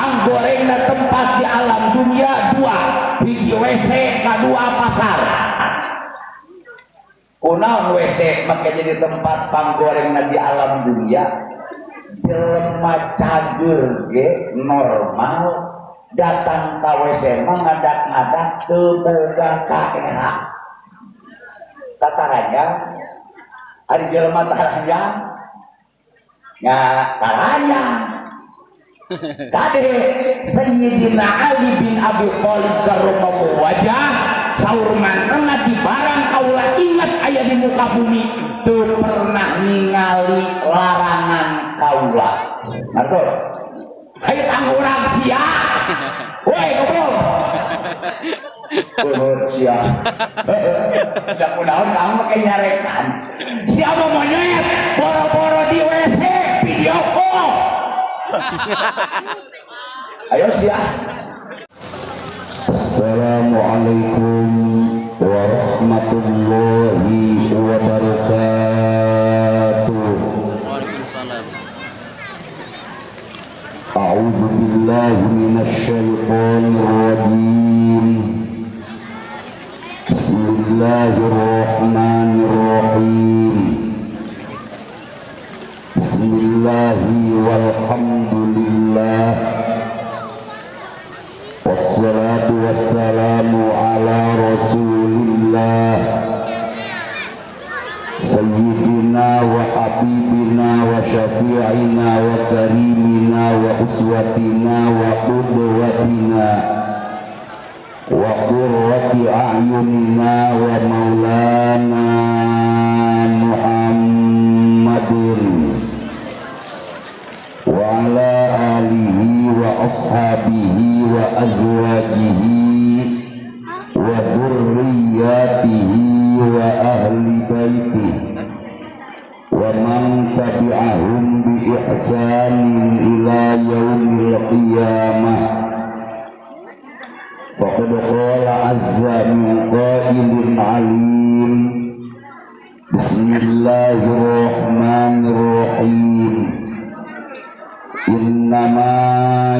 Panggorengna tempat di alam dunia dua, hiji WC, kadua pasar. Kunaon WC make jadi tempat panggorengna di alam dunia? Jelema cager ge normal datang ka WC mah ngadak-ngadak teu boga kaera. Tataranya ari jelema taranjang nya taranjang. Kade Sayyidina Ali bin Abi Thalib karramallahu wajah, saur manehna, di barang kaula ingat aya di muka bumi teu pernah ningali larangan kaula. Ngartos? Hayu tangurang sia. Woi, goblok. Bener sia. Da kunaon kamu make nyarekan. Sia mah monyet, boro-boro di WC video call. Ayo sia. Assalamualaikum warahmatullahi wabarakatuh. Waalaikumsalam. أعوذ بالله من الشيطان الرجيم. بسم الله الرحمن الرحيم. بسم الله والحمد لله والصلاة والسلام على رسول الله سيدنا وحبيبنا وشفيعنا وكريمنا وأسوتنا وقدوتنا وقرة أعيننا ومولانا محمد وعلى آله وأصحابه وأزواجه وذرياته وأهل بيته ومن تبعهم بإحسان إلى يوم القيامة. فقد قال عز من قائل عليم: بسم الله الرحمن الرحيم. إنما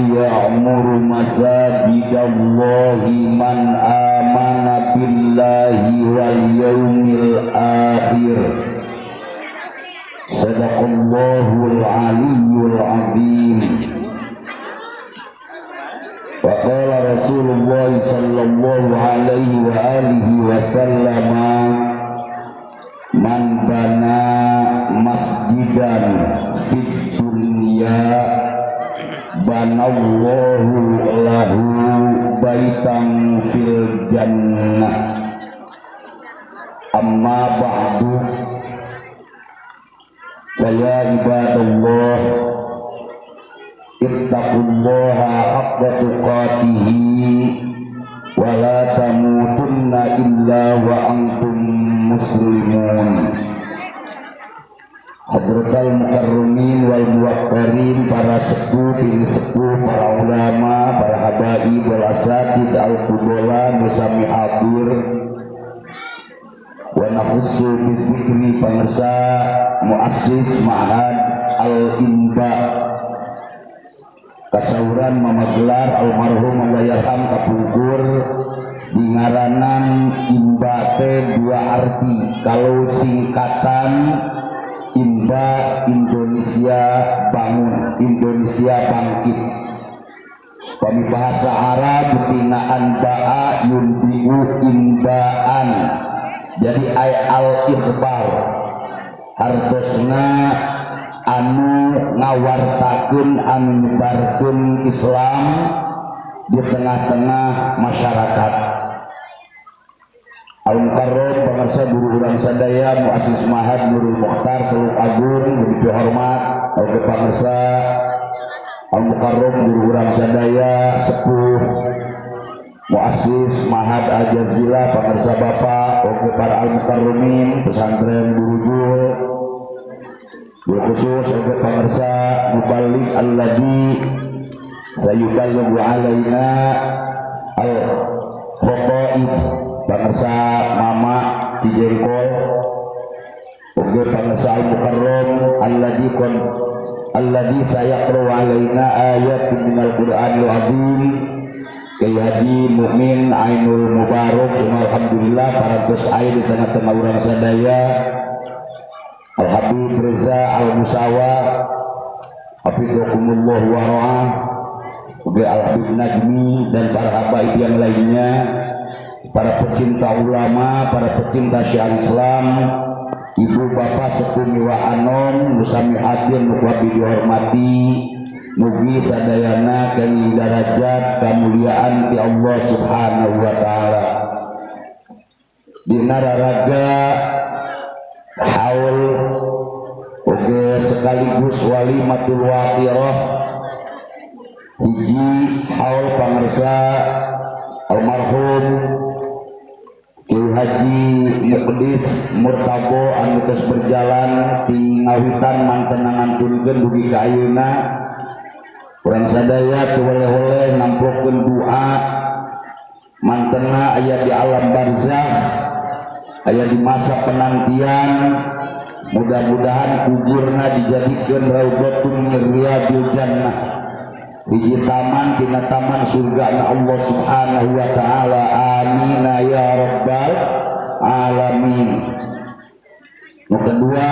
يعمر مساجد الله من آمن بالله واليوم الآخر. صدق الله العلي العظيم. وقال رسول الله صلى الله عليه وآله وسلم: من بنى مسجدا في الدنيا بنى الله له بيتا في الجنة. أما بعد، فيا عباد الله، اتقوا الله حق تقاته ولا تموتن إلا وأنتم مسلمون. حضرة المكرمين والموقرين, para sepuh, pinisepuh, para ulama, para habaib wal asatid al-fudhala nu sami hadir, wa nakhussu bidzikri pangersa muassis Ma'had Al-Inba Kasauran Mamaglar almarhum Allahyarham kapungkur. Di ngaranan Inba teh dua arti, kalau singkatan Inba, Indonesia Bangun, Indonesia Bangkit. Pami bahasa Arab tina أنبأ ينبئ إنباء, jadi ay al ikhbar, hartosna anu ngawartakeun, anu nyebarkeun Islam di tengah-tengah masyarakat. Al Mukarram pangersa guru urang sadaya, Muassis Ma'had Nurul Mukhtar Teluk Agung, begitu hormat oge pangersa Al Mukarram guru urang sadaya, sepuh Muassis Ma'had Al Jazila, pangersa bapak oge para Al Mukarramin pesantren Burujul, bil khusus oge pangersa mubaligh alladzi sayuballighu alaina al khotaib, pangersa Mama Cijengkol, oge pangersa Al Mukarram alladzi kon Alladzi sayaqra'u alaina ayatin minal Qur'anil azim, Kiai Haji Mukmin Ainul Mubarok. Cuma alhamdulillah parantos aya di tengah-tengah urang sadaya Al Habib Reza Al Musawa, hafizakumullah wa ra'ah. Oke, Al Habib Najmi dan para habaib yang lainnya, para pecinta ulama, para pecinta syiar Islam, ibu bapak sepuh miwah anom nu sami hadir nu ku abdi dihormati, mugi sadayana kenging darajat kemuliaan ti Allah Subhanahu wa taala. Dina raraga haul oge sekaligus walimatul waqirah, hiji haul pangersa almarhum Kiai Haji Muqdis Murtabo anu geus berjalan di ngawitan mantena ngantunkeun dugi ka ayeuna. Urang sadaya teu weleh-weleh namplokeun doa mantena aya di alam barzah, aya di masa penantian. Mudah-mudahan kuburna dijadikeun raudhatun min riyadil jannah, hiji taman tina taman surga na Allah Subhanahu wa taala. Amin ya rabbal alamin. Nu kedua,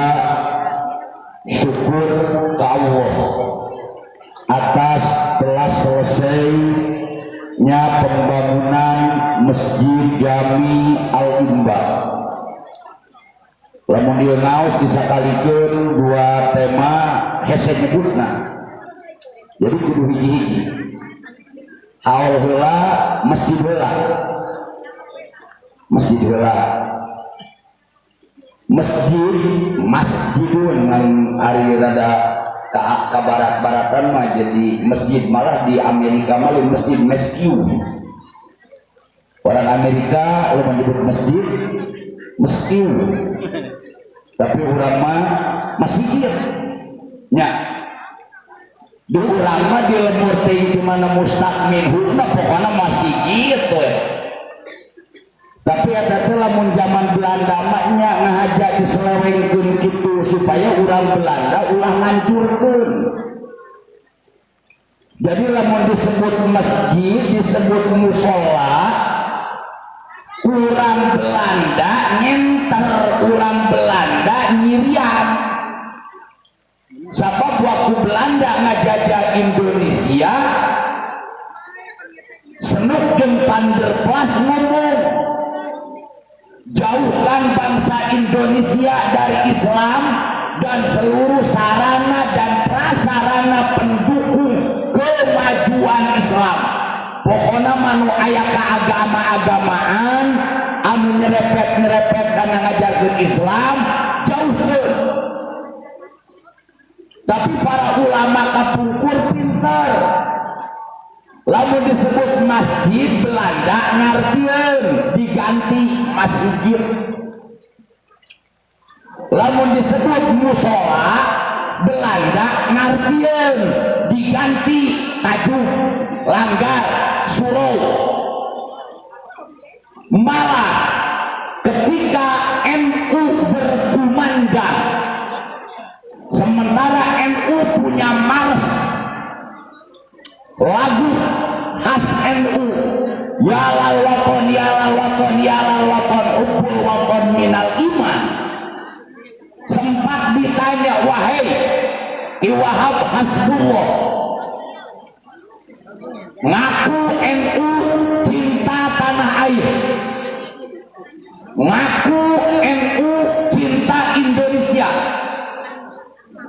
syukur ke Allah atas telah selesainya pembangunan Masjid Jami Al-Imba. Lamun ieu ngaos disakalikeun dua tema, hese nyebutna, jadi kudu hiji-hiji, haul heula, masjid heula. Masjid heula, masjid masjidun, ngan ari rada ka barat-baratan mah jadi masjid. Malah di Amerika mah lain masjid, mesque. Orang Amerika lo menyebut masjid mesque, tapi urang mah masjid nya. Di urang mah di lemur teh di mana mustaq minhu, pokoknya masih gitu ya. Tapi eta teh lamun zaman Belanda mah nya ngahaja diselewengkeun kitu supaya urang Belanda ulah ngancurkeun. Jadi lamun disebut masjid, disebut musola, urang Belanda ngenter, urang Belanda nyirian. Sabab waktu Belanda ngajajah Indonesia, Snouck jeung Van der Plas ngomong, "Jauhkan bangsa Indonesia dari Islam dan seluruh sarana dan prasarana pendukung kemajuan Islam." Pokoknya mah nu aya keagama-agamaan anu nyerepet-nyerepet karena ngajarkeun Islam, jauhkeun. Tapi para ulama kapungkur pintar. Lamun disebut masjid, Belanda ngartieun, diganti masjid. Lamun disebut musola, Belanda ngartieun, diganti tajuk, langgar, surau. Malah ketika NU berkumandang, sementara NU punya mars, lagu khas NU, "Ya lal waton, ya lal waton, ya lal waton, hubbul waton minal iman", sempat ditanya, "Wahai Ki Wahab Hasbullah, ngaku NU cinta tanah air, ngaku NU cinta Indonesia,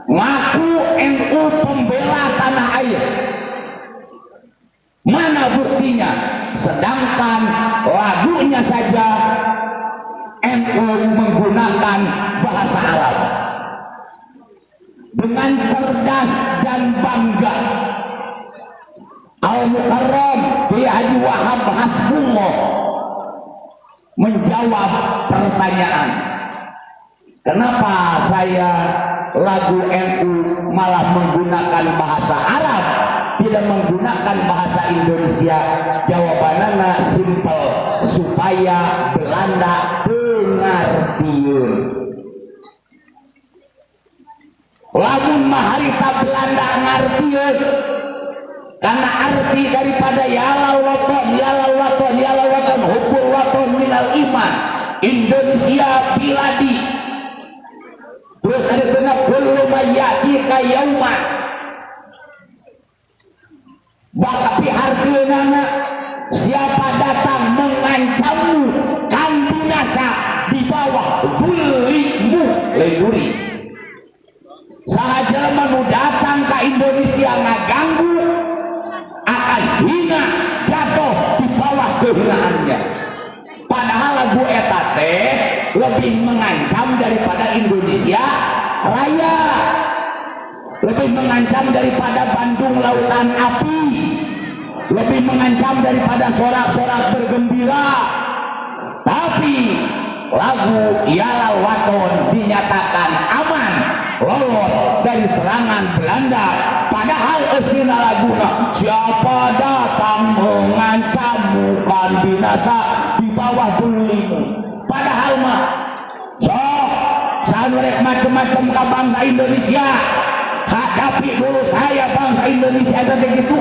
ngaku NU pembela tanah air, mana buktinya?" Sedangkan lagunya saja NU menggunakan bahasa Arab. Dengan cerdas dan bangga Al Mukarram Kiai Haji Wahab Hasbullah menjawab pertanyaan, "Kenapa saya lagu NU malah menggunakan bahasa Arab, tidak menggunakan bahasa Indonesia?" Jawabannya simple, supaya Belanda teu ngartieun. Lamun mah harita Belanda ngartieun karena arti daripada يا للوطن يا للوطن يا للوطن حب الوطن من الإيمان Indonesia بلادي, terus ada kena كل من يأتيك يوما. Tapi artinya siapa datang mengancammu kan binasa di bawah ظلmu leluri. Saha nu datang ke Indonesia ngaganggu akan hina, jatuh di bawah kehinaannya. Padahal lagu eta teh lebih mengancam daripada Indonesia Raya, lebih mengancam daripada Bandung Lautan Api, lebih mengancam daripada sorak-sorak bergembira. Tapi lagu يا للوطن dinyatakan aman, lolos dari serangan Belanda. Padahal eusina laguna siapa datang mengancammu kan binasa di bawah ظلmu. Padahal mah sok saha rek macem-macem ka bangsa Indonesia, hadapi dulu saya bangsa Indonesia. Itu gitu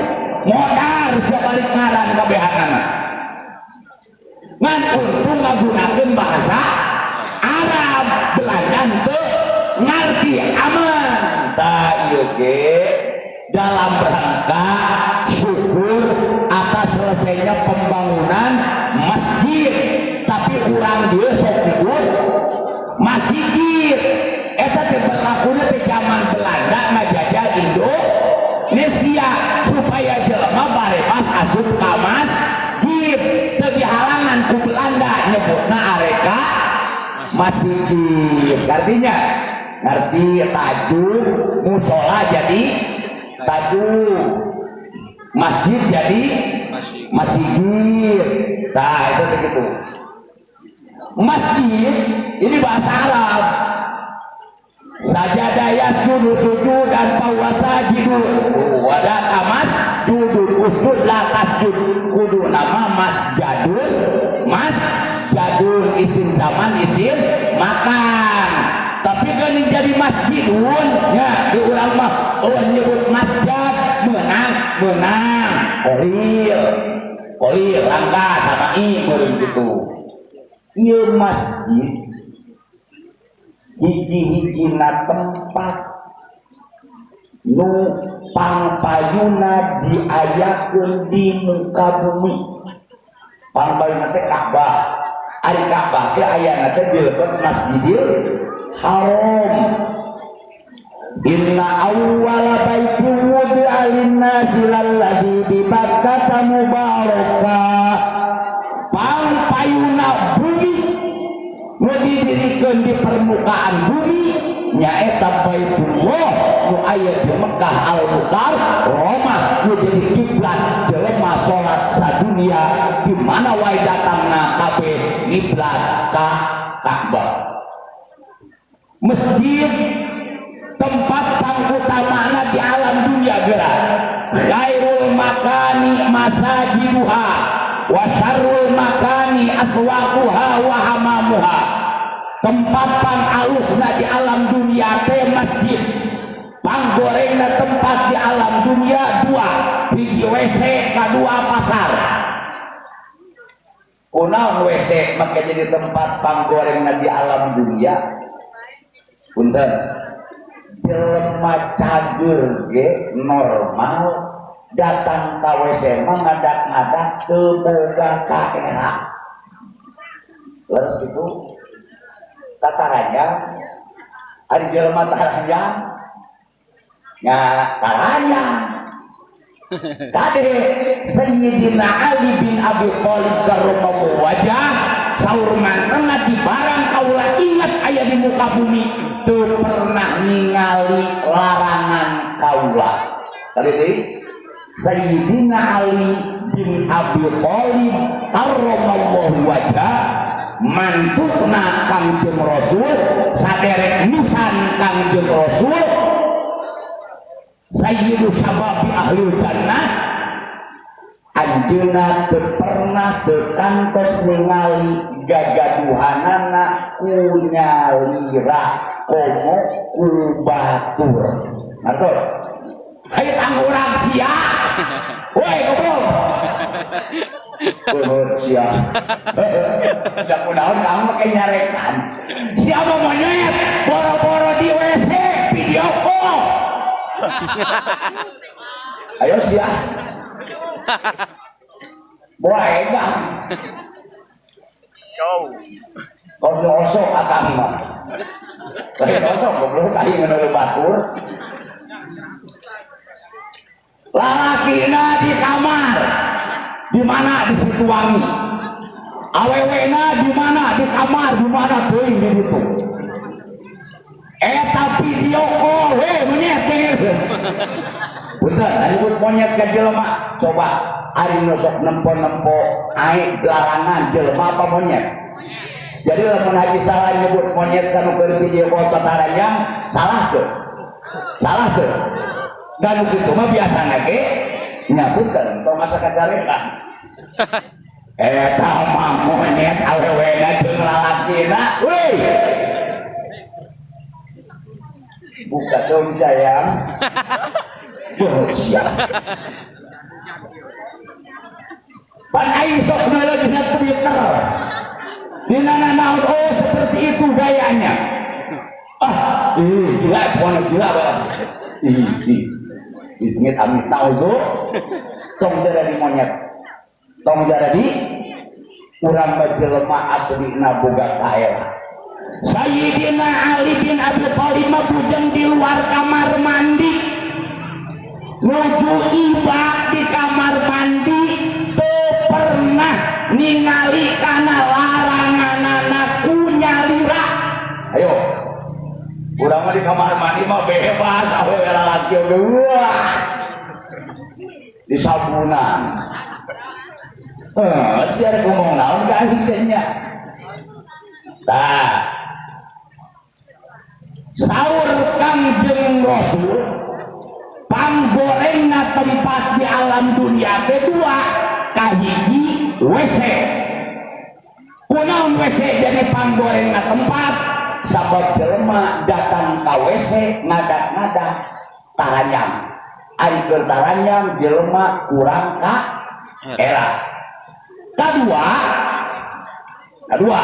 modar siapa balik ngaran kabehanana. Ngan untung ngagunakeun bahasa Arab, Belanda teu ngarti, aman. Tah, ieu ge dalam rangka syukur atas selesainya pembangunan masjid, tapi urang dia sok nyebut masjid. Eta teh berlakunya teh zaman Belanda ngajajah Indonesia supaya jelema barebas asup ka masjid, teu dihalangan ku Belanda, nyebutna areka masjid. Artinya ngerti tajuk musola jadi tajuk masjid, jadi masjid. Nah, itu begitu. Masjid ini bahasa Arab, سجد يسجد سجودا فهو ساجد وذاك مسجود اسجد لا تسجد. Kudu nama masjadun, masjadun isim zaman, isim makan. Tapi kan jadi masjidun ya, di urang mah oh nyebut masjid menang, menang قليل قليل langka sama i meureun gitu. Ieu masjid hiji-hijina tempat nu pangpayuna diayakeun di muka bumi. Pangpayuna teh Ka'bah. Ari Ka'bah teh ayana teh di lebet Masjidil Haram. إن أول بيت وضع للناس للذي ببكة مباركا. Pangpayuna bumi nu didirikan di permukaan bumi nyaeta Baitullah nu aya di Mekah Al Mukarramah, nu jadi kiblat jelema salat sadunia. Di mana wae datangna kabeh ngiblat ka Ka'bah. Masjid tempat pangutamana di alam dunia gerak. خير المكان مساجدها وشر المكان أسواقها وحمامها. Tempat pang alusna di alam dunia teh masjid, panggorengna tempat di alam dunia dua: hiji WC, kedua pasar. Kunaon WC maka jadi tempat panggorengna di alam dunia? Punten, jelema cager ge normal datang ka WC mah ngadak-ngadak teu boga kaera. Leres gitu tataranjang. Ari jelema taranjang nya taranjang. Kade Sayyidina Ali bin Abi Thalib كرم الله وجهه saur mantena, di barang kaula ingat aya di muka bumi teu pernah ningali larangan kaula. Tadi deui, Sayyidina Ali bin Abi Thalib كرم الله وجهه, mantukna Kangjeng Rasul, saderek nisan Kangjeng Rasul, سيد شباب أهل الجنة. Anjeunna teu pernah, teu kantos ningali gagaduhanana ku nyalira komo ku batur. Ngartos? Hayu tangurang sia. Woi, goblok. Bener sia. Da kunaon kamu make nyarekan. Sia mah monyet, boro-boro di WC video call. Ayo sia. Boa egang. Go. Osok-osok akang mah. Lain osok goblok, aing menurut batur. Lalakina di kamar. Di mana? Di Situwangi. Awewena di mana? Di kamar, di mana teuing di ditu. Eta video call we monyet dengekeun. Punten, ari nyebut monyet ka jelema. Coba ari nu sok nempo-nempo aib larangan, jelema apa monyet? Jadi lamun haji salah nyebut monyet kanu keur video call tataranjang, salah tuh. Salah tuh. Dan kitu mah biasana ge nyabutkeun tong asa kacarekan. Eta mah monyet awewena jeung lalakina. Wih. Buka dong sayang. Beuh siap. Pan aing sok neuleuh dina Twitter. Dina nanaon, oh seperti itu gayanya. Ah, ih gila, pokoknya gila banget. Ih, ih. Ih, amit tahu tuh. Tong jadi monyet. Tong jadi urang mah jelema aslina boga kaera. Sayyidina Ali bin Abi Thalib mah bujeng di luar kamar mandi. Nuju iba di kamar mandi teu pernah ningali kana laranganana ku nyalira. Ayo. Urang mah di kamar mandi mah bebas awewe lalaki oge wah. Di sabunan. Siar ngomong naon ka aing teh nya. Tah. Saur Kangjeng Rasul, panggorengna tempat di alam dunia kedua kahiji WC. Kunaon WC jadi panggorengna tempat? Sabab jelema datang ka WC ngadak-ngadak taranyang. Ari keur taranyang jelema kurang ka era. Kadua, kadua,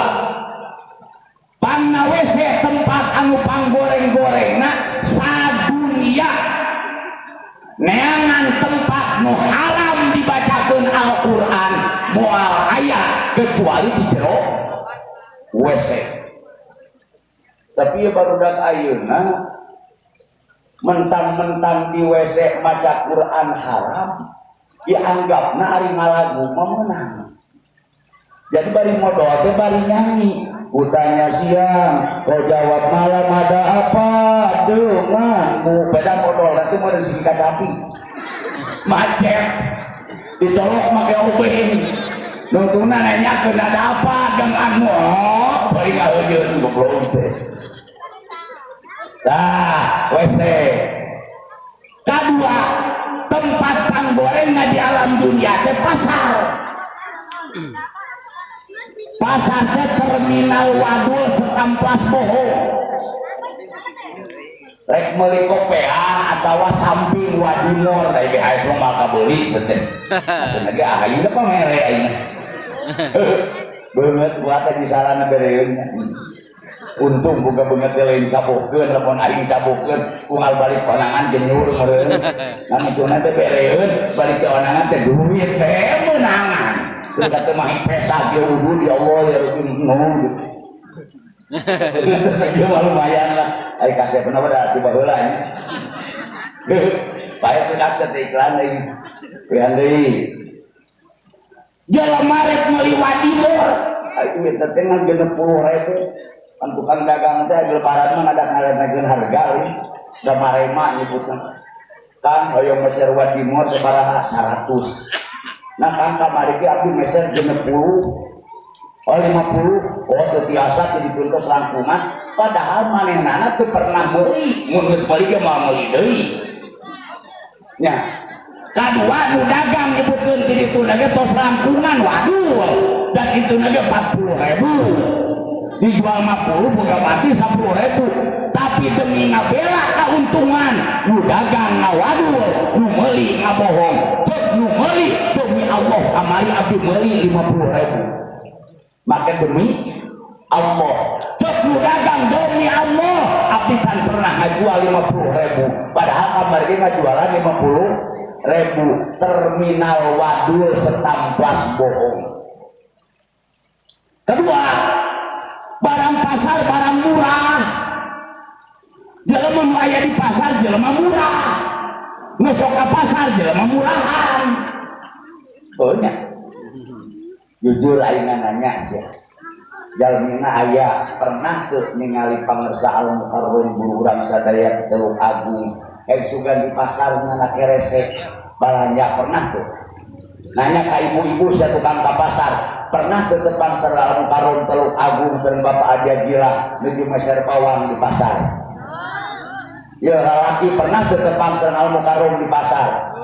pangna WC tempat anu panggoreng-gorengna sadunia neangan tempat nu haram dibacakeun Al-Qur'an moal aya kecuali di jero WC. Tapi ya barudak ayeuna mentang-mentang di WC maca Quran haram dianggapna ari ngalagu mah meunang. Jadi bari modal teh bari nyanyi. Kutanya siang, kau jawab malam, ada apa denganmu? Beda modal nanti mau dari segi kacapi. Macet, dicolok make obeng. Nuntuna nanya ke ada apa denganmu? Oh, bari ngaheujeun goblok teh. Tah, WC. Kedua, tempat panggorengna di alam dunia teh pasar. Pasar teh terminal wadul setamplas bohong. Rek meuli kopea atawa samping wadimor dari BHS mah maka beuli teh. Maksudna ge ayeuna pa mere ayeuna. Beungeut buat di sarana bereun. Untung boga beungeut ge lain cabokeun, lamun aing cabokeun unggal balik konangan jenyur meureun. Nah mutuna teh bereun balik ke konangan teh duit teh meunangan. Terus kata mah pesa ge udud ya Allah ya Rabbi nu. Terus saja mah lumayan lah. Ai kasep mah da tiba heula nya. Bae budak teh iklan deui. Iklan deui. Jelema rek meuli wadimor. Ai duit teh ngan 60.000. Kan tukang dagang teh lebaran mah ngadak-ngadakeun harga euy. Da marema nyebutna. Kang hoyong meser wadimor sabaraha? 100. Nah kang kamari ge abdi meser 60. Oh 50, oh teu tiasa teu dituntos langkungan, padahal manehnana teu pernah meuli, mun geus meuli ge moal meuli deui. Nya. Kadua nu dagang nyebutkeun ti Itu lagi tos langkungan wadul dan itu lagi 40 ribu, dijual 50, boga pati 10 ribu. Tapi demi ngabela keuntungan, nu dagang ngawadul, nu meuli ngabohong. Cek nu meuli, "Demi Allah, kamari abdi meuli 50 ribu." Maka demi Allah. Cek nu dagang, "Demi Allah, abdi can pernah ngajual 50 ribu." Padahal kamari ngajualan 50 ribu. Terminal wadul setamplas bohong. Kedua, barang pasar barang murah. Jelema nu aya di pasar jelema murah, nu sok ka pasar jelema murahan. Oh nya, jujur aing nanya sih, jalmina aya pernah ke ningali Pangersa Al Mukarram, guru urang sadaya Teluk Agung, sugan di pasar ngana keresek balanja? Pernah tuh nanya ke ibu-ibu saya tukang ke pasar, pernah ke depan Al Mukarram Teluk Agung sering Bapak Aja Jila menuju meser bawang di pasar? Ya, laki pernah ke depan Al Mukarram di pasar?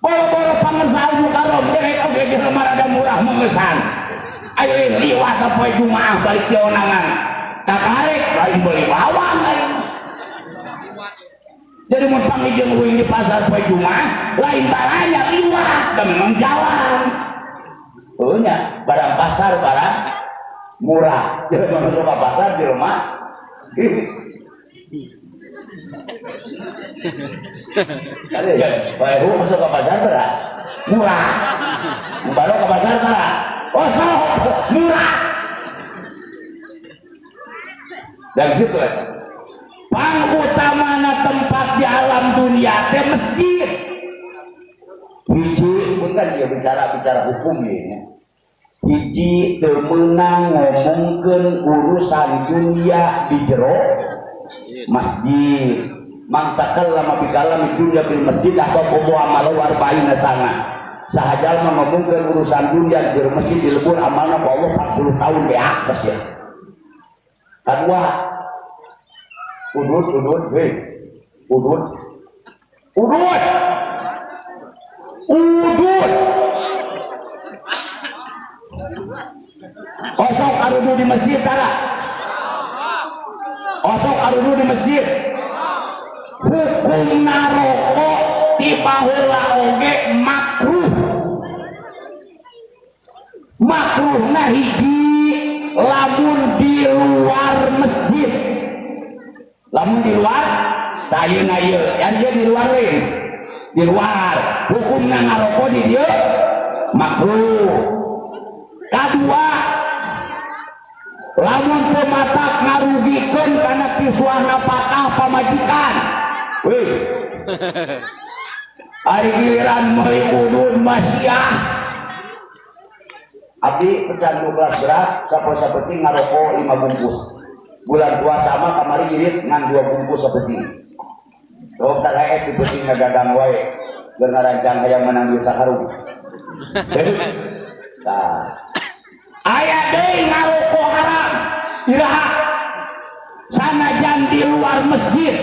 Boro-boro Pangersa Al Mukarram, derek oge jelema rada murah mengesan. Ayo liwat poe Jumaah balik di onangan kakarek lain beli bawang aing. Jadi mun panggih jeung uing di pasar poe Jumaah, lain balanya, liwat dan memang jalan. Oh nya, barang pasar barang murah. Jelema masuk ke pasar jelema. Ada ya, Pak Ehu masuk ke pasar tera murah. Baru ke pasar tera. Oh sok murah. Dari situ ya. Pang utamana tempat di alam dunia teh masjid. Hiji pun kan dia bicara bicara hukum ya. Hiji, teu meunang ngomongkeun urusan dunia di jero masjid. Man takallama bi kalami dunya fil masjid ahbaba amalu arba'ina sana. Saha jalma ngomongkeun urusan dunia di jero masjid, dilebur amalna ku Allah 40 tahun beak ya. Kedua, udud, udud, hei, udud, udud, udud. Osok arudu di masjid tara? Osok arudu di masjid? Hukum narokok di baheula oge makruh. Makruhna hiji, lamun di luar masjid. Lamun di luar ayeuna ieu, yang ieu di luar lain, di luar hukumna ngarokok di dieu makruh. Kadua, lamun teu matak ngarugikeun kana kiswah napakah pamajikan. Wih, ari giliran meuli udud masiah. Abdi pecandu kelas berat, sapoe sapeuting ngarokok 5 bungkus. Bulan puasa mah kamari irit ngan 2 bungkus sapeuting. Dokter HS di peuting ngagadang wae, keur ngarancang hayang menang duit sakarung. Tah, aya deui ngarokok haram iraha? Sanajan di luar masjid.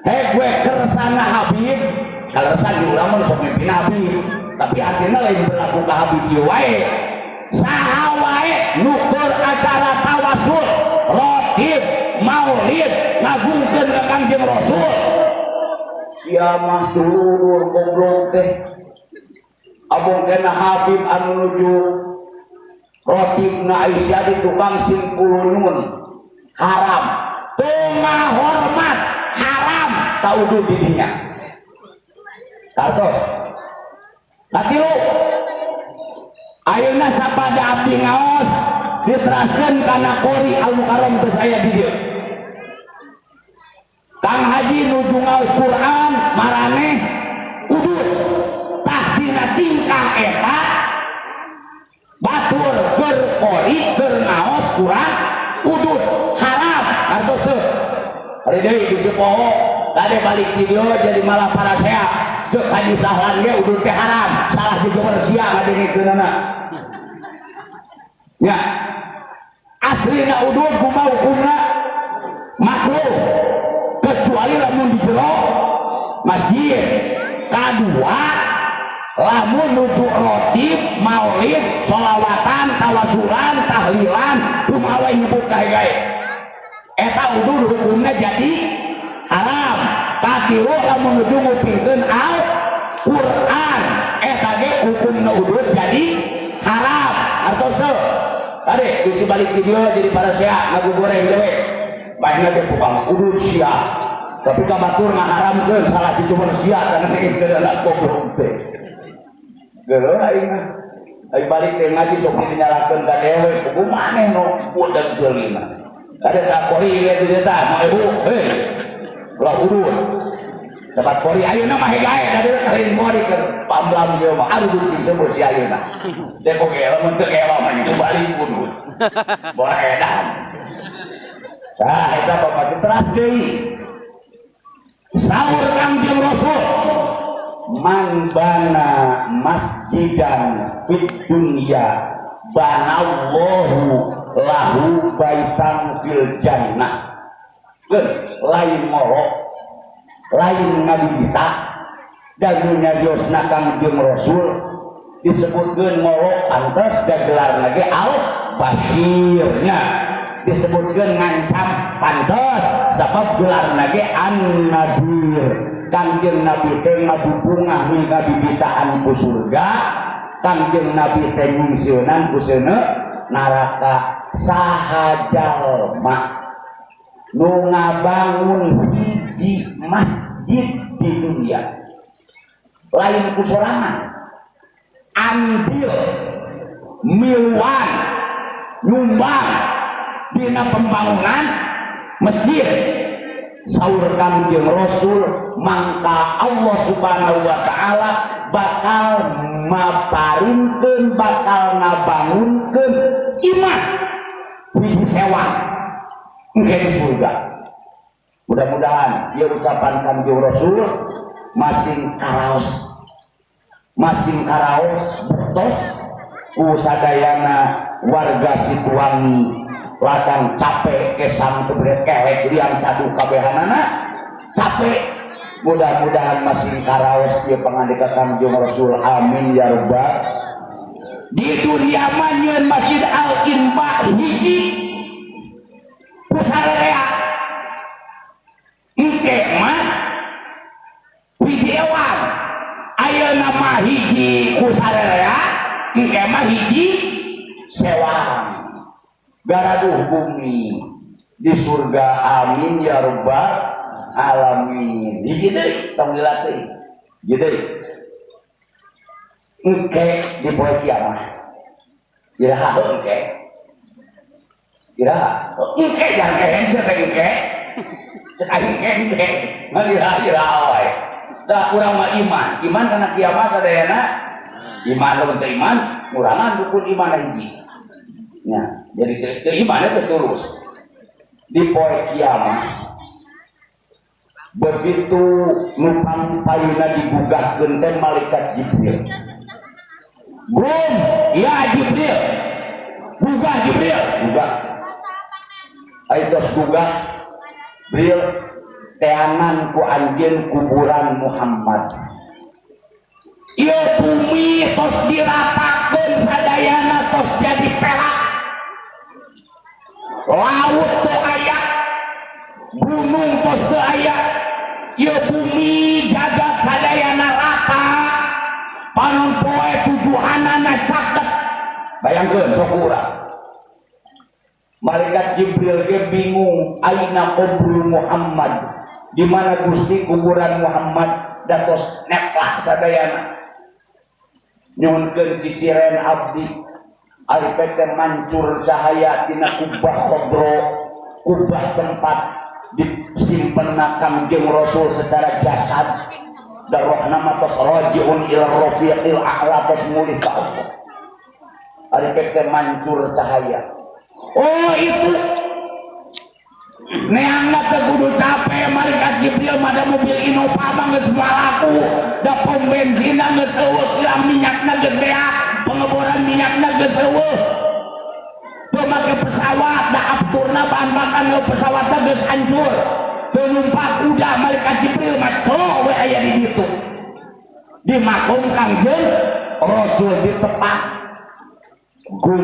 Hek we kersana Habib, kaleresan di urang mah sok mimpin Habib, tapi artinya lain berlaku ka Habib ieu wae, saha wae nu keur acara tawasul, rotib, maulid, ngagungkeun ka Kangjeng Rasul. Sia mah culur goblok teh. Abong kena Habib anu nuju rotibna, Aisyah di tukang singkulunun haram, teu ngahormat haram, taudu di dinya. Kartos katilu, ayeuna sapada abdi ngaos diteraskeun kana Qori Al Mukarram geus aya di dieu. Kang Haji nuju ngaos Quran, maraneh udud. Tah, dina tingkah eta batur keur qori, keur ngaos Quran udud haram. Kartos teu? Hari deui bisi poho, kade balik di dieu jadi malah parasea. Cek Haji Sahlan ge udud teh haram. Salah jeung sia ngadengekeunana. Ya. Aslina udud kumaha hukumna? Makruh. Kecuali lamun di jero masjid. Kadua, Lamun nuju rotib, maulid, sholawatan, tawasulan, tahlilan, kumaha we nyebut gae, eta udud hukumnya jadi haram. Katilu, lamun nuju ngupingkeun Al Quran, eta ge hukumna udud jadi haram. Artos teu? Tadi bisi balik di dieu jadi parasea ngagugoreng dewe bae ge tukang udud sia, tapi ka batur ngaharamkeun, salah cuma sia karena teh goblok teh. Geuleuh aing mah. Aing balik teh ngaji sok dinyalakeun ka dewe, kuku maneh nu budak jeulina. Ada ka kori ge di dieu tah, mah ibu, hei. Ulah udud. Dapat kori ayeuna mah gae da dieu lain kori keur pamblam dieu mah aduh sing sebut si ayeuna. Deko ge lamun teu gelo mah itu balik udud. Bola edan. Tah eta bapak teras deui. Saur Kangjeng Rasul, man bana masjidan fid dunya banallahu lahu baitan fil jannah. Geun lain ngolok, lain ngabibita dan nu nyariosna Kangjeng Rasul. Disebutkeun ngolok pantes dan gelar lagi al basirnya, disebutkeun ngancam pantes sabab gelar lagi an nadir. Kangjeng Nabi teh ngabubungah ngabibitaan ku surga, Kangjeng Nabi teh nyingsieunan ku seuneu neraka. Saha jalma nu ngabangun hiji masjid di dunia, lain ku sorangan, andil miluan nyumbang dina pembangunan masjid, saur Kangjeng Rasul, mangka Allah Subhanahu wa taala bakal maparinkeun, bakal ngabangunkeun imah hiji sewang engke di surga. Mudah-mudahan ieu ucapan Kangjeng Rasul masing karaos, masing karaos buktos ku sadayana warga Situwangi. Ladang capek, kesang tebret, kelek liang cadu kabehanana capek, mudah-mudahan masing karaos ieu pangandika Kangjeng Rasul. Amin ya rabbal. Di dunia mah nyieun Masjid Al Infa hiji ku sararea, engke mah hiji ewang. Ayeuna mah hiji ku sararea, engke mah hiji sewang garaduh bumi di surga. Amin ya rabbal alamin. Hiji deui, tong dilatih, hiji deui. Engke di poe kiamat, iraha heuh engke? Iraha engke? Jangan ke sia teh, engke cek aing engke engke ngan iraha iraha wae. Da urang mah iman, iman kana kiamat sadayana iman. Lamun teu iman ngurangan rukun iman hiji nya, jadi teu iman teu tulus. Di poe kiamat begitu nupang payuna digugahkeun teh malaikat Jibril, "Gum ya Jibril, gugah Jibril, gugah." Ayo tos gugah Bril, teangan ku anjeun kuburan Muhammad. Ieu bumi tos diratakeun sadayana, tos jadi pelak, laut teu aya, gunung tos teu aya, ieu bumi jagat sadayana rata, panon poe tujuhanana caket. Bayangkeun sok urang, malaikat Jibril ge bingung, aina kubur Muhammad, di mana Gusti kuburan Muhammad, datos neplak sadayana. Nyuhunkeun ciciren abdi. Ari teh mancur cahaya tina kubah khodro, kubah tempat disimpen Kangjeng Rasul secara jasad, dan rohna mah tos rajiun ila rafiqil a'la, tos mulih ka Allah. Ari teh mancur cahaya, oh itu neangna teu kudu capek malaikat Jibril mah, da mobil Innova mah geus moal laku, da pom bensinna geus eueuh, kilang minyakna geus beak, pengeboran minyakna geus eueuh. Teu make pesawat, da afturna bahan bakar pesawatna geus hancur. Teu numpak kuda, malaikat Jibril mah cok we aya di ditu. Di makom Kangjeng Rasul ditepak, "Gum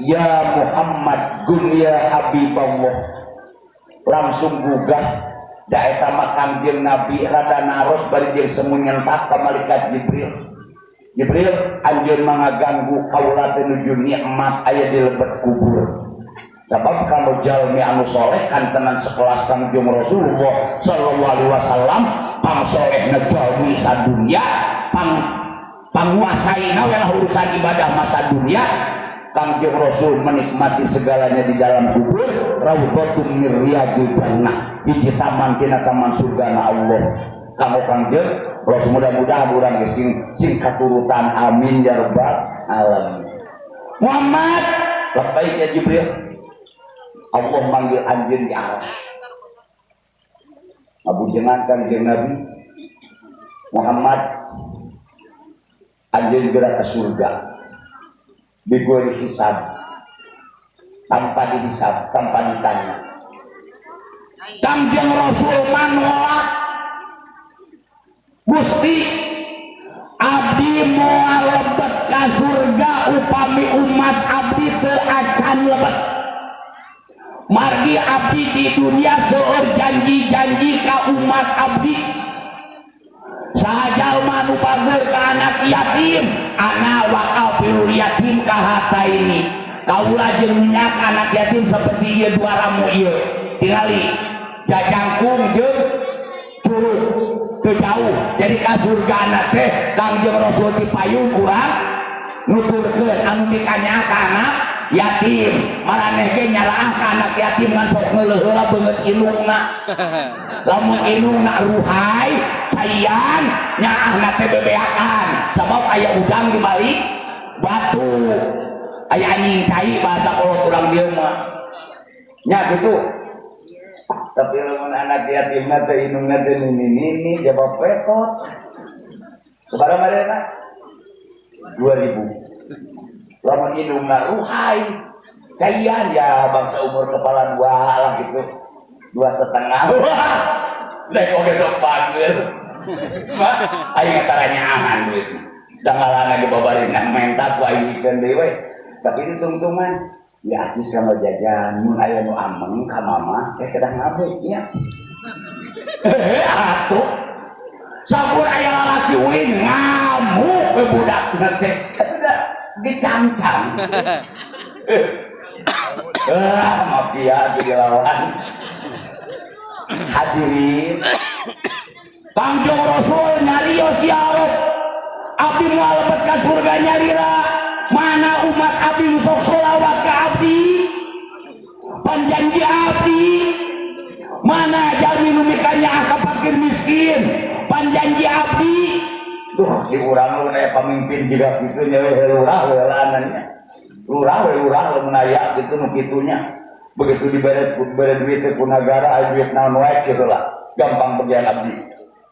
ya Muhammad, gum ya Habiballah." Langsung gugah da eta mah Kangjeng Nabi rada naros bari jeung semu nyentak ka malaikat Jibril. "Jibril, anjeun mah ngaganggu kaula teh nuju nikmat aya di lebet kubur." Sabab kalau jalmi anu soleh kantenan sekelas Kangjeng Rasulullah sallallahu alaihi wasallam, pang solehna jalmi sadunya, pang panguasaina we lah urusan ibadah masa dunia. Kangjeng Rasul menikmati segalanya di dalam kubur, raudhatum min riyadil jannah, hiji taman tina taman surgana Allah kanggo Kangjeng Rasul. Mudah-mudahan urang ge sing sing katurutan, amin ya rabbal alamin. "Muhammad." "Labbaik ya Jibril." "Allah manggil anjeun di aras." Ngabujengan Kangjeng Nabi, "Muhammad, anjeun geura ke surga bighairi hisab," tanpa dihisab, tanpa ditanya. Kangjeng Rasul manolak, "Gusti, abdi moal lebet ka surga upami umat abdi teu acan lebet. Margi abdi di dunia seueur janji-janji ka umat abdi. Saha jalma nu bager ka anak yatim, ana wa kafilul yatim kahataini." Kaula jeung minyak anak yatim seperti ieu dua ramu ieu, tingali jajangkung jeung curug teu jauh. Jadi ka surgana teh Kangjeng Rasul ti payun urang nuturkeun anu mikanya ka anak yatim. Maraneh ge nyalaah ka anak yatim, ngan sok ngeuleuh heula beungeut indungna. Lamun indungna ruhai caian, nyaahna teh bebeakan, sabab aya udang di balik batu, aya anjing cai bahasa kolot urang dieu mah nya gitu. Tapi lamun anak yatim teh indungna teh nini nini jawab petot, sabaraha marena? 2000. Lamun indungna ruhai caian, ya bangsa umur kepala dua lah gitu, 2,5. Wah, nek oge sok panggil. Aing tara nyaahan duit dangalana di babaringan menta ku aing ikeun deui we. Tapi itu tungtungan ya, artis sama jajan. Mun aya nu ameng ka mama teh kedah ngabek nya. Atuh sakur aya lalaki ulin, ngamuk we budak teh, udah dicancang. Ah, mafia dilawan. Hadirin, Kangjeng Rasul nyarios, "Ya Rob, abdi moal lebet ka surga nyalira. Mana umat abdi nu sok sholawat ka abdi, panjanji abdi? Mana jalmi nu mikanyaah ka fakir miskin, panjanji abdi?" Duh, di urang lu aya pamimpin juga kitu nya we, lurah we lanannya, lurah we, lurah we mun aya gitu nu kitunya. Begitu dibere bere duit teh ku nagara, aya duit naon wae kitu lah, gampang bagian abdi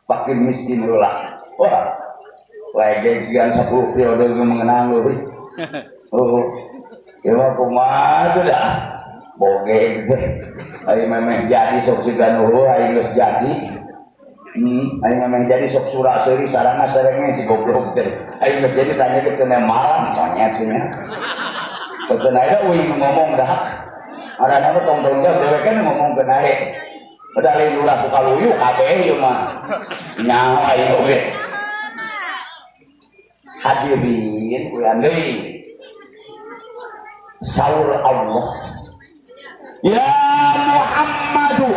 fakir miskin heula. Wah, lagi sekian 10 periode ge mengenang euy. Oh, ya mah kumaha tuh dah boge gitu. Aing memeh jadi sok siga nu aing geus jadi. Aing memeh jadi sok surak seuri sarana serenge si goblok teh. Aing geus jadi tanya ke teu malam monyet nya. Teu aya uing ngomong dah. Arana mah tong tong jauh dewek kan ngomong ke naek. Udah lain lurah Sukaluyu kabeh ieu mah. Nyaho aing oge. Hadirin, ulang deui. Saur Allah, "Ya Muhammadu,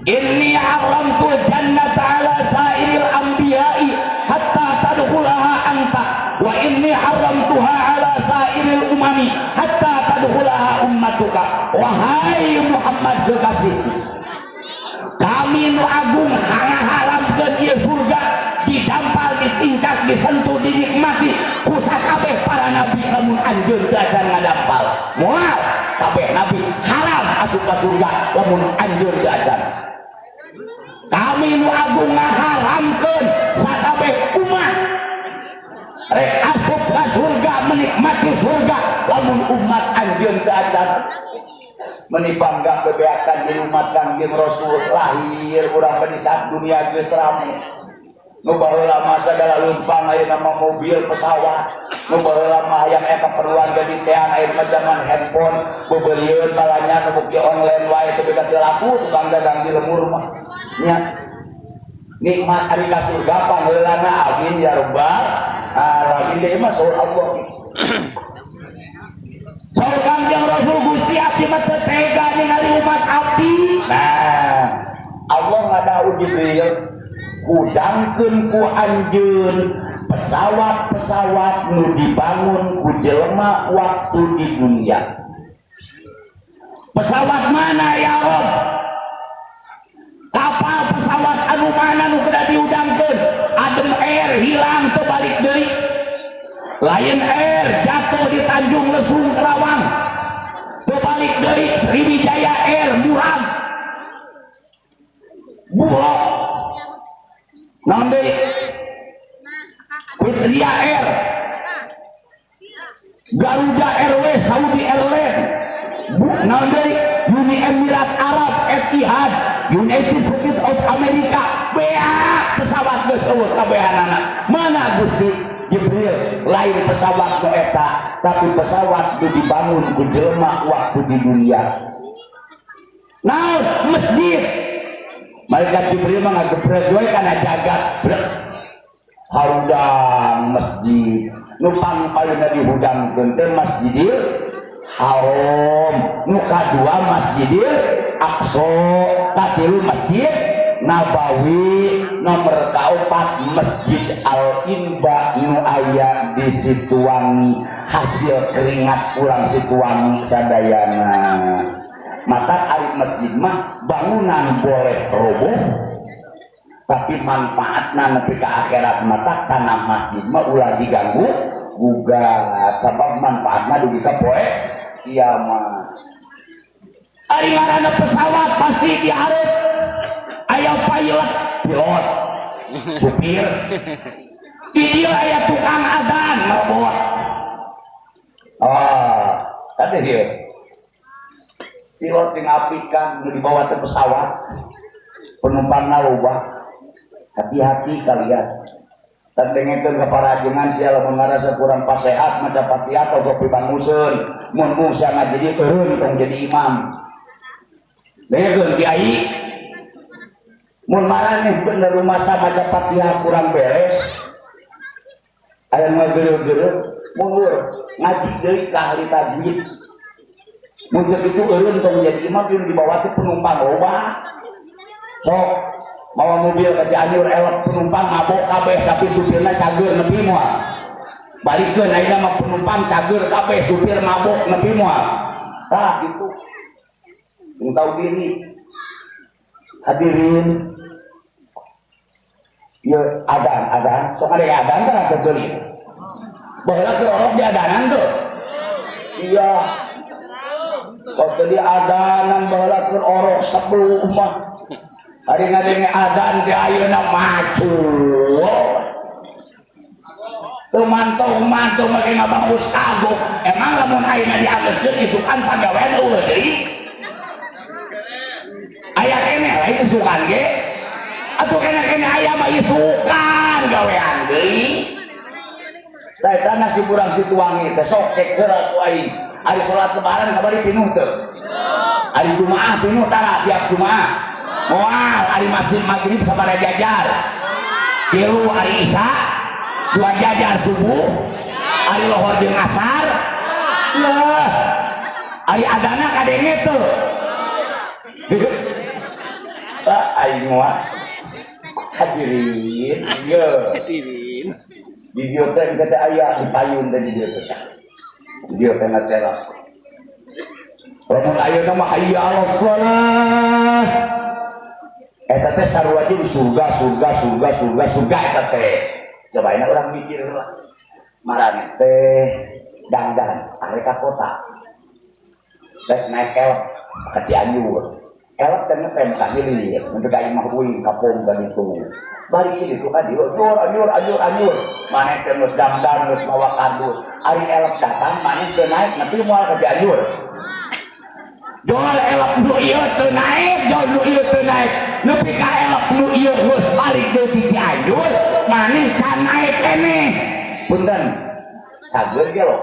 inni haramtu jannata ala sairil anbiya'i hatta tadkhulaha anta wa inni haramtuha ala sairil umami hatta tadkhulaha ummatuka." Wahai Muhammad kekasih, kami nu agung ngaharamkeun ieu surga didampal, ditincak, disentuh, dinikmati ku sakabeh para nabi lamun anjeun teu acan ngadampal. Moal, kabeh nabi haram asup ka surga lamun anjeun teu acan. Kami nu agung ngaharamkeun sakabeh umat rek asup ka surga, menikmati surga, lamun umat anjeun teu acan. Meni bangga bebeakan di umat Kangjeng Rasul, lahir urang di saat dunia geus rame. Nu baheula mah sagala leumpang, ayeuna mah mobil, pesawat. Nu baheula mah hayang aya keperluan jadi tean, ayeuna mah zaman handphone, bebelieun balanya nu bukti online wae teu teu laku tukang dagang di lembur mah. Nya. Nikmat ari ka surga pangheulana, amin ya rabbal alamin, deui mah saur Allah. Saur Kangjeng Rasul, "Gusti, abdi mah teu tega ningali umat abdi." Nah, Allah ngadawuh, "Jibril, hudangkeun ku anjeun pesawat-pesawat nu dibangun ku jelema waktu di dunia." "Pesawat mana, ya Rob? Kapal pesawat anu mana nu kedah dihudangkeun?" Adam Air hilang, teu balik deui. Lion Air jatuh di Tanjung Lesung, Kerawang, teu balik deui. Sriwijaya Air murag bulog. Naon deui? Fitria Air, Garuda Airways, Saudi Airlines. Naon deui? Uni Emirat Arab, Etihad, United States of America. Beak pesawat geus euweuh kabehanana. "Mana, Gusti?" "Jibril, lain pesawat nu eta, tapi pesawat nu dibangun ku jelema waktu di dunia." "Naon?" "Masjid." Malaikat Jibril mah ngagebreg we kana jagat, brek. Harudang masjid. Nu pangpayuna dihudangkeun teh Masjidil Haram, nu kadua Masjidil Aqsa, katilu Masjid Nabawi, nomor kaopat Masjid Al Inba nu aya di Situwangi, hasil keringat urang Situwangi sadayana. Mata ari masjid mah bangunan boleh roboh, tapi manfaatna nepi ka akhirat. Mata tanah masjid mah ulah diganggu gugat, sabab manfaatna dugi ka poe kiamat. Ari ngaranna pesawat pasti dihareup aya pilot, pilot, supir. Di dieu aya tukang adan merebot. Ah, tadi dia pilot sing apikan nu dibawa ke pesawat, penumpangna loba. Hati-hati kalian dan dengekeun ka parajengan. Sia lamun ngarasa kurang pasehat maca Fatihah atau kopi banguseun, mun mung sia ngaji eureun, tong jadi imam. Dengekeun, kiai, mun maraneh bener rumasa maca Fatihah kurang beres, aya nu ngageureuh-geureuh, mundur ngaji deui ka ahli tajwid. Mun teu kitu eureun, tong jadi imam. Jeung dibawa teh penumpang loba. Sok mawa mobil ke Cianjur, elok penumpang mabok kabeh tapi supirna cager, nepi moal? Balikeun, ayeuna mah penumpang cager kabeh, supir mabok, nepi moal? Tah gitu. Yang tahu diri. Hadirin ya, adan, adan sok ada adan kan ada joli. Baheula keur orok di adanan tuh. Iya. Pas tadi adanan baheula keur orok sebelum mah. Hari ngadenge adan teh ayeuna macul. Teu mantau-mantau make ngabangus kagok. Emang lamun ayeuna diangeuskeun, isukan pagawean euweuh deui? Aya keneh lain isukan ge. Atuh keneh-keneh aya mah isukan gawean deui. Tah, eta nasib urang Situwangi teh. Sok cek heula ku aing. Ari salat lebaran kabari pinuh teu? Ari Jumaah pinuh tara tiap Jumaah? Moal. Ari masjid maghrib sabaraha jajar? Tilu. Ari Isya dua jajar, subuh, ari lohor jeung asar lah. Ari adana kadenge teu? Ah, aing mah, hadirin, ye. Hadirin. Di dieu teh teh aya di payun teh, di dieu teh. Di dieu teh na teras. Lamun ayeuna mah hayya 'alas shalah. Eta teh sarua jeung surga, surga, surga, surga, surga eta teh. Coba ini orang mikir lah. Maraneh teh dangdan arek ka kota. Rek naik elf ka Cianjur. Elf teh ngetem ka hilir, nepi ka imah uing ka pom ka ditu. Bari kitu ka dieu, anjur, anjur, anjur, anjur. Maneh teh geus dangdan, geus mawa kardus. Ari elf datang, maneh teu naik, nepi moal ka Cianjur? Jol elf nu ieu teu naik, jol nu ieu teu naik. Nepi ka elf nu ieu geus balik deui ti Cianjur, Maneh can naek keneh. Punten, cager ge lo.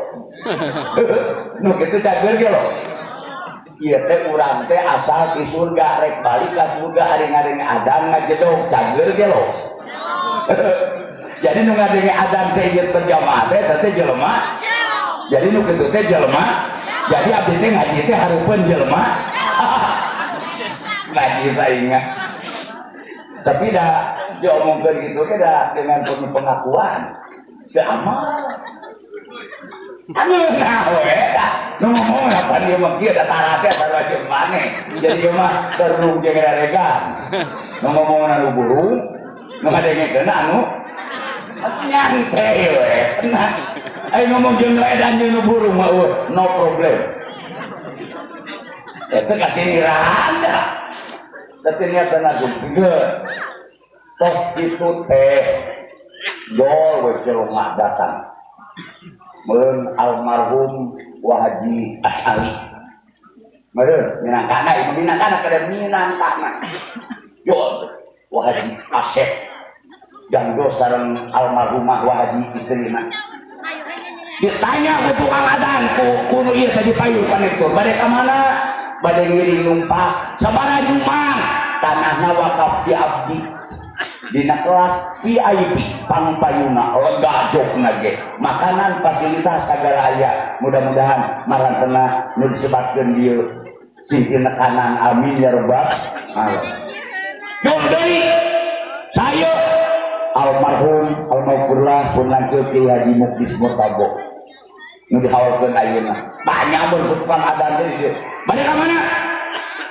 Nu kitu cager ge lo. Ieu teh urang teh asal di surga, rek balik ka surga, ari ngadenge adan ngajedog, cager ge lo. Jadi nu ngadenge adan teh ieu berjamaah teh teh jelema. Jadi nu kitu teh jelema. Jadi abdi teh ngaji teh hareupeun jelema. Ngaji saingan. Tapi dah diomongkeun gitu teh dah dengan penuh pengakuan. Teu amal. Anu nah we dah. Nu ngomong apa dia mah kieu, da tara teh sarua jeung maneh. Jadi ieu mah seru jeung reregan. Nu ngomong anu burung, nu ngadengekeun anu nyantai we. Nah, ayo ngomong jeung nu edan jeung nu burung mah euweuh, no problem. Eta kasiniran dah. Tapi niatan aku tos itu teh jol we jelema datang. Meureun almarhum Wa Haji Asali. Meureun minangkana ieu, minangkana kada minangkana. Jol Wa Haji Asep dan sareng almarhumah Wa Haji istrina. Ditanya ku tukang adan, ku kuno ieu tadi payu panektur, bade ka mana? Bade ngiring numpak. Sabaraha nyumbang? Tanahna wakaf di abdi. Dina kelas VIP, pangpayuna lega, jokna ge makanan, fasilitas sagala aya. Mudah-mudahan marantena nu disebatkeun dieu sing tinekanan, amin ya rabbal alamin. Jol deui saya almarhum almaghfurlah pun lanceuk Kiai Haji Muklis Murtabo nu dihawarkeun ayeuna. Banyak bertukang adan teh dieu, bade ka mana?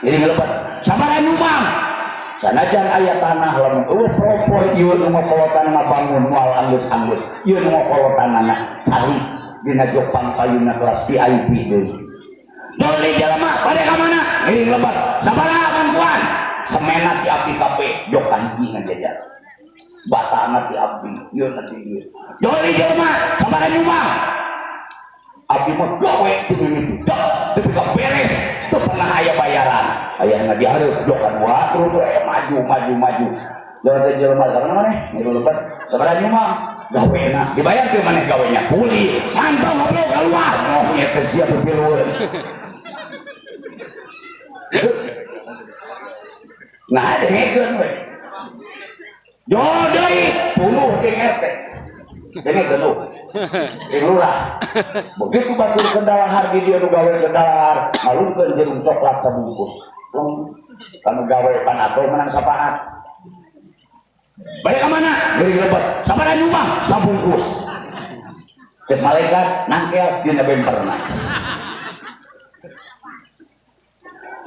Jadi ngelebet. Sabaraha nyumbang? Sanajan aya tanah, lamun euweuh pelopor ieu nu ngokolotan ngabangun moal anggeus-anggeus. Ieu nu ngokolotanana cari dina jok pangpayuna kelas VIP deui. Jol deui jelema, bade ka mana? Ngiring lebet. Sabaraha bantuan? Semena ti abdi kabeh, jok kahiji ngajajar. Batana ti abdi, ieu na ti ieu. Jol deui jelema, sabaraha nyumbang? Abdi mah gawe ti mimiti tapi ka beres teu pernah aya bayaran. Aya na dihareup jok kadua, terus we maju maju maju. Jalan teh jelema ka mana maneh? Ngiring lebet. Sabaraha nyumbang? Gawena dibayar teu maneh, gawenya kuli. Mantau goblok keluar. Oh, nya teh siap pilueun. Nah, dengekeun we. Jol deui puluh ting RT. Dengekeun lu. Ting lurah. Begitu batur kendalahar di dieu, nu gawe kendalahar ngalungkeun jerung coklat sabungkus. Long kanu gawe panato menang sapaat. Balik ka mana? Ngiring lebet. Sabaraha nyumbang? Sabungkus. Cek malaikat nangkel dina bemperna.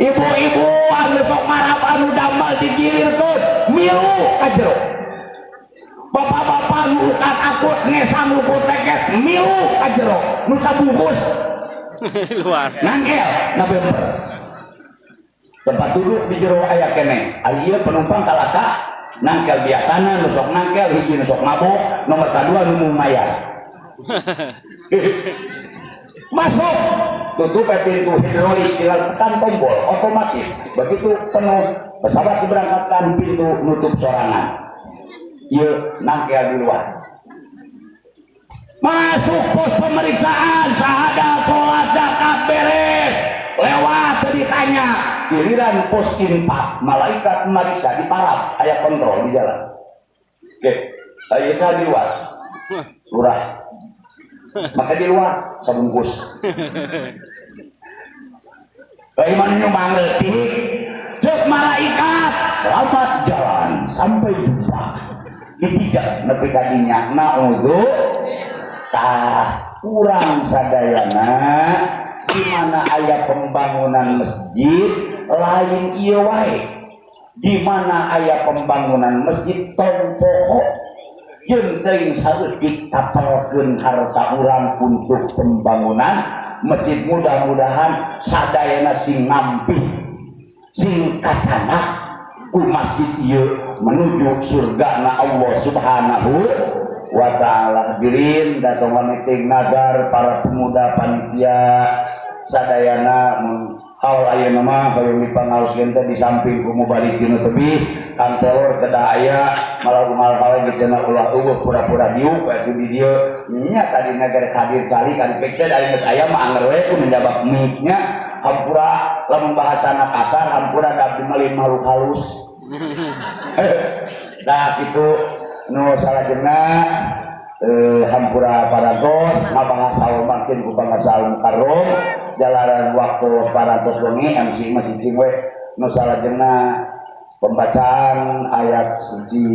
Ibu-ibu anu sok marap anu damel digilirkeun milu ka jero. Bapak-bapak nu ukat akut ngesang lukur teket milu ka jero, nu sabungkus luar nangkel na bemper. Tempat duduk di jero aya keneh. Ari ieu penumpang kalaka nangkel biasana nu sok nangkel hiji nu sok mabok, nomor kadua nu mayar. Masuk, tutup pintu hidrolik, tinggal tekan tombol otomatis. Begitu penuh pesawat diberangkatkan, pintu nutup sorangan. Ieu nangkel di luar. Masuk pos pemeriksaan, syahadat, sholat, zakat beres, lewat ditanya. Giliran pos infak, malaikat meriksa di parap, aya kontrol di jalan. Oke, saya di luar, lurah. Maka di luar sabungkus. Bagaimana nyumbang leutik? Cek malaikat, selamat jalan, sampai jumpa. Dijejak nepi ka dinya, naudzu. Tah urang sadayana di mana aya pembangunan masjid lain ieu wae. Di mana aya pembangunan masjid tong poho jeung teuing saeutik tapelkeun harta urang untuk pembangunan masjid. Mudah-mudahan sadayana sing ngampih sing kacanak ku masjid ieu menuju surga na Allah Subhanahu wa ta'ala. Hadirin datang meeting nagar, para pemuda, panitia sadayana mun Haul ayeuna mah hoyong dipangaoskeun teh di samping ku mubalig dinu tebih kantelor kedah aya malah unggal hawe ge cenah ulah eueuh pura-pura diuk atuh di dieu nya. Tadina ge hadir calik ari pek teh dari geus aya mah anger we ku menjabak mic-nya. Hampura lamun bahasana kasar, hampura, da abdi mah lain makhluk halus. Nah, kitu nu salajengna, hampura parantos ngabahas haul makin ku pangarsa Al Mukarrom jalanan waktu parantos wengi, MC mah cicing we. Nu salajengna pembacaan ayat suci.